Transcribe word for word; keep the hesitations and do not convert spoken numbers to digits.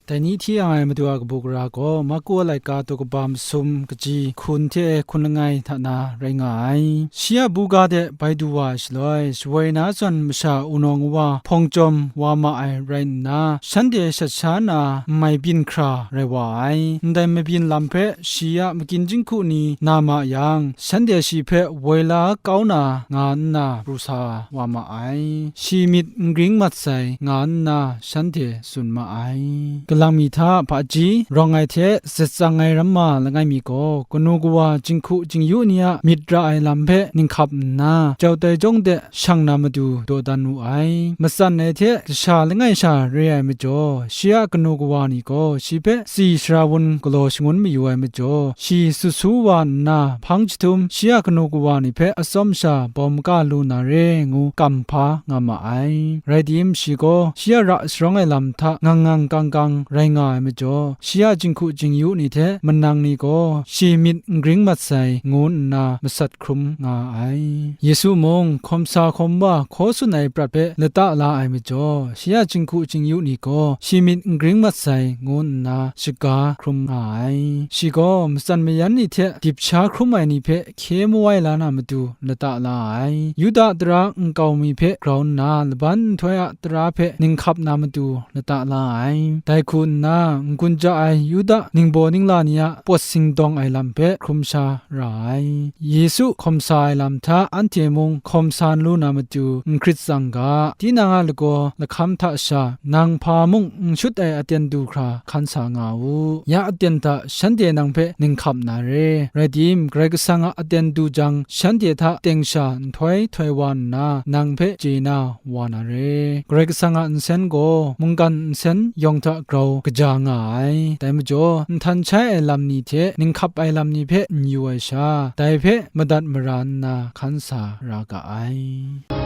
Dai ni hti yang ai Madu a kabu gara gaw, Marku a laika daw kaba masum kaji hkun hte hkun langai hta na rai nga ai. Shi a buga de bai du wa ai shaloi, shawoi na zawn masha wunawng wa hpawng chyawm wa ma ai rai nna, shanhte shat sha na n mai byin hkra rai wa ai. Ndai mabyin lam hpe shi a magyin jinghku ni na ma yang, shanhte shi hpe woi la kau na nga nna pru sa wa ma ai. Shi myit n gring mat sai, nga nna shanhte tsun ma ai. Galang mi hta hpaji rawng ai hte zat tsang ai ramma langai mi gaw, kanu kawa jinghku jingyu ni a myit ra ai lam hpe ninghkap nna, jau tai jawng de shang na matu dawdan wu ai. Matsan ai hte kasha langai sha re ai majaw, shi a kanu kawa ni gaw shi hpe tsi sara wun galaw shangun mayu ai majaw, shi sut su wa nna hpang jahtum shi a kanu kawa ni hpe atsawm sha bawm ga lu na re ngu kam hpa nga ma ai. Rai tim, shi gaw shi a ra sharawng ai lam hta ngang ngang kang kang rai nga ai majaw, shi a jinghku jingyu ni hte manang ni gaw shi myit n gring mat sai, ngu nna masat hkrum nga ai. Yesu mung hkawm sa hkawm wa hkaw tsun ai prat hpe lata la ai majaw, shi a jinghku jingyu ni gaw shi myit n gring mat sai, ngu nna shaga hkrum nga ai. Shi gaw matsan mayan ni hte dip sha hkrum ai ni hpe hkye mawai la na matu lata la ai. Yuda tara nkau mi hpe grau nna laban nhtoi a tara hpe ninghkap na matu lata la ai. Dai hku nna, n-gun ja ai Yuda ningbaw ningla ni a pawt singdawng ai lam hpe hkrum sha ra ai. Yesu hkawm sa ai lam hta anhte mung hkawm sa n lu na matu n hkrit tsang ga, tinang a lagaw lahkam hta sha nang hpa mung n shut ai aten du hkra hkan sa nga u. Ya aten hta shanhte nang hpe ninghkap na re. Rai tim, Karai Kasang a aten du jang, shanhte hta teng sha nhtoi htoi wa nna, nang hpe chye na wa na re. Karai Kasang a nsen gaw mungkan nsen yawng hta grau kaja nga ai. Dai majaw, nhtan shai ai lam ni hte ninghkap ai lam ni hpe n yu ai sha, dai hpe madat mara nna hkan sa ra ga ai.